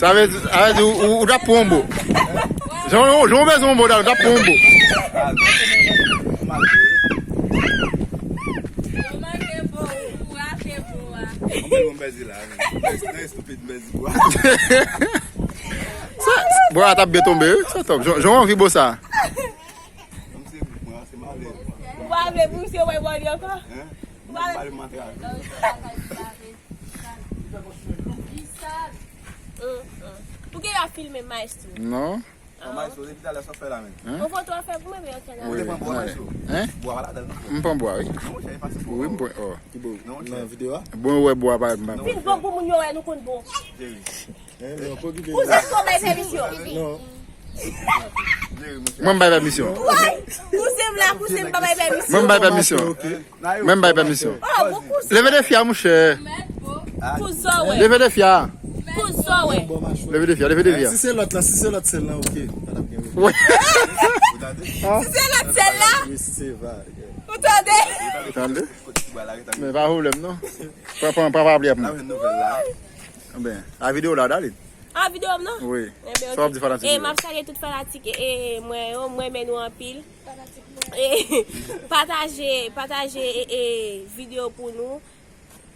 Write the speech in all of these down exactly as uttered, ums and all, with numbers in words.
Sa vle di, sa vle di ou, ou, ou t ap pran yon bo. Jan, jan w bezwen yon bo, ou t ap pran yon bo. Mwen bèzi la, men. Nan estupid, mwen bèzi bo a. Sa, bo a t ap byen tonbe, wi. Sa top. Jan, jan w anvi bo sa. Kòm se mwen, se male. Ou pa vle pou misye wè bò li ankò? Hein? Ou pa vle. Male mantra. Hum, hum. Pou ki w ap filme maestro? Non. An, Maestro, depi talè sa w fè la menm? Hein? Yon foto a fè pou mwen, men yon tèl. Ou te pran bwa, Maestro? Hein? Bwa pa ladan l non. M pran bwa, wi. Non, monchè, efase pou ou. Wi, m pran. Oh. Ki bo? Non, monchè. Nan videyo a? Bon, ou wè bwa pa m pa. Fin bon pou moun yo wè nou konn bon. Jerry. Hein, men w pa okipe. Kouzen m bay pèmisyon. Non. Jerry, monchè. Mwen m bay pèmisyon. Woy! Kouzen m la, kouzen m pa bay pèmisyon. Mwen m bay pèmisyon. Ok. Mwen m bay pèmisyon. Oh, bon kouzen. Leve defi a, monchè. Kouzen, wè. Leve defi a. Kouzen, wè. Leve defi a, leve defi a. Si se lòt la, si se lòt sèl la, ok. Sa t ap gen. Wi. Si se lòt sèl la. Wi, si se va. Ou tande? Tande? Men pa pwoblèm, non. Pran, pran, pran pa pli ap mwen. Anben, a videyo la, Darline. A videyo m nan? Wi. Enben, sa w ap di fanatik yo? E m ap salye tout fanatik e, e mwen yo, m renmen nou anpil. E pataje, pataje e, e videyo pou nou.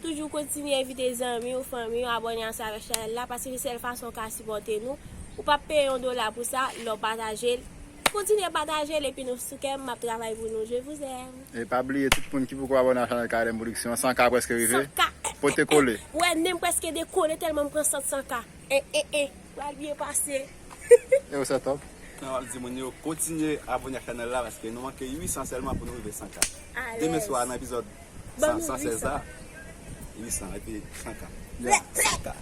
Toujou kontinye envite zanmi w, fanmi w, abòne ansanm avèk chanèl la, paske se sèl fason w ka sipòte nou. Ou p ap peye yon dola pou sa, lè w pataje l. Kontinye pataje l, epi nou sou kè m, m ap travay pou nou. Je vous aime. E pa bliye, tout moun ki poko abòne a chanèl K R M Production, san K prèske rive. San K. Pote kole. Wè, nen m prèske dekole tèlman m pran sant san K. E, e, e, pral byen pase. E ou se top. Nan w ap di moun yo kontinye abòne ak chanèl la paske nou manke uit san sèlman pou nou rive san K. Alèz. Demen swa nan epizòd san, san sèz la. Uit san, epi san K. San K.